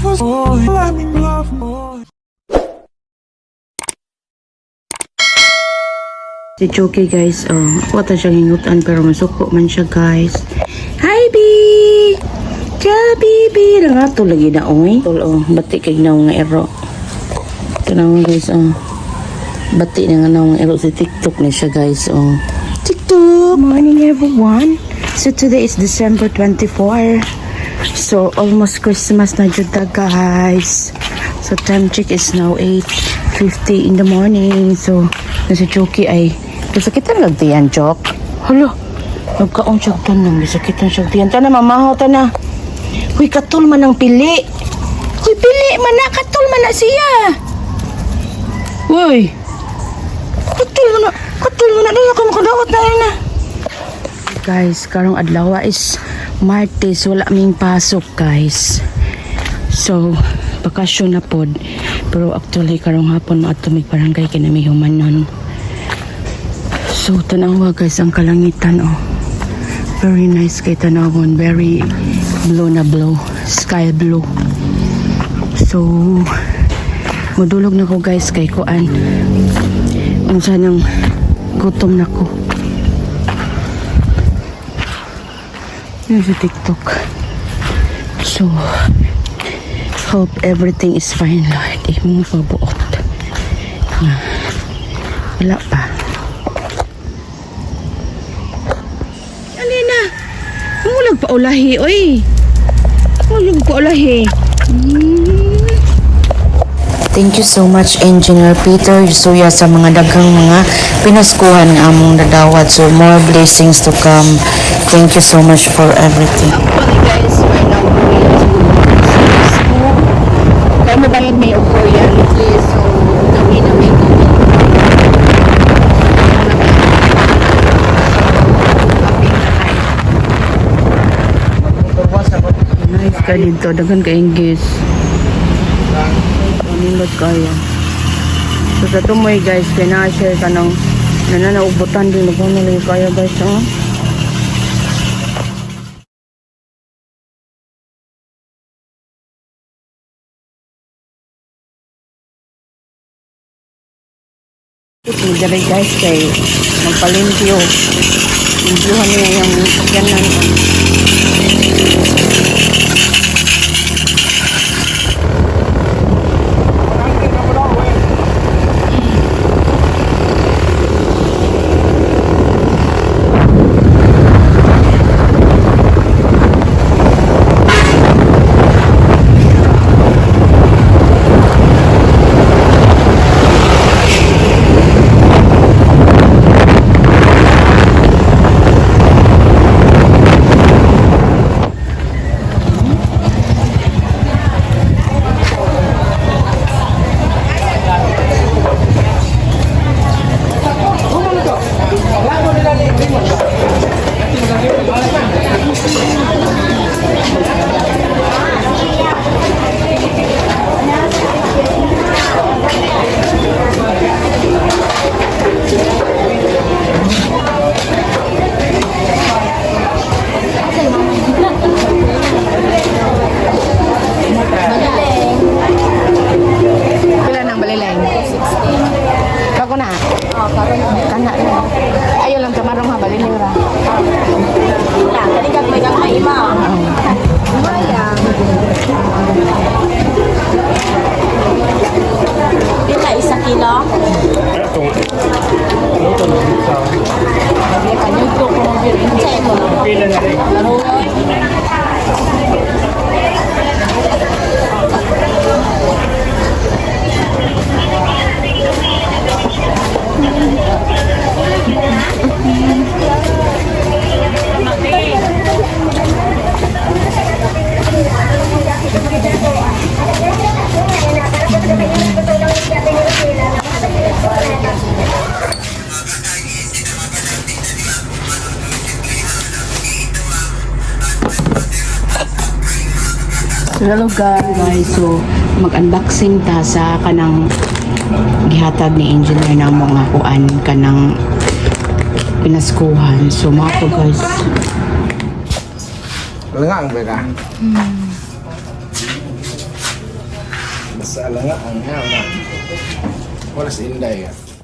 Let me love more. Si Chucky, guys, oh, wata siyang hingutan pero masuko man siya, guys. Hi, B! Ciao, baby! Nangato lagi na, oy. Tol, oh, bati kay na nga ero. Ito na nga, guys, oh. Bati na nga na nga ero si TikTok ni siya, guys, oh. TikTok! Morning, everyone! So, today is December 24. So, almost Christmas na jud ta, guys. So, time check is now 8:50 in the morning. So, nasa Chucky ay kasakitan lang tiyan, Chok. Hala, nagkaon siya tanong. Kasakitan siya tiyan. Tana, mamahaw, tana. Huy, katul man ang pili. Huy, pili man na. Katul man na siya. Uy. Katul man na. Katul man na. Dala ka makadawat na na. Guys, karong adlaw is Martes. Wala ming pasok, guys. So, bakasyon na pod. Pero actually, karong hapon maadto mig barangay kay nami humanon. So, tanawa, guys, ang kalangitan, oh. Very nice kay tanawon. Very blue na blue. Sky blue. So, mudulog na ko, guys, kay kuan. Unsa nang gutom na ko. Yun sa TikTok. So, hope everything is fine, Lord. Imong pabuot. Ah, wala pa. Alina! Mulag pa ulahi, oy! Mulag pa ulahi. Thank you so much, Engineer Peter Yusuya, sa mga daghang mga pinaskuhan nga among nadawat. So more blessings to come. Thank you so much for everything. Actually, guys, we're now going to school. Kaya mabayad may Korean, please. So, kami na may going. Nice ka dito. Daghan ka English. Manindot kaya. So, sa tumoy, guys, kaya na-share ka ng nananaubutan din. Nagmamalayo kaya, guys, oh. Dali, guys, kay magpalimpyo. Limpyuhan niya yung sakyanan. Pila nang balileng? 60. Kako na? Oo, kana na. Ayaw lang kamarong ha, balileng ra. Kani may gamay ma. Pila isa kilo? Unsa imo? Laruoy. So, hello, guys. So, mag-unboxing ta sa kanang gihatag ni engineer na mga kuan kanang pinaskuhan. So, mga to, guys. Lengang mereka. Nasa alangaan nga na. Wala si Inday ka.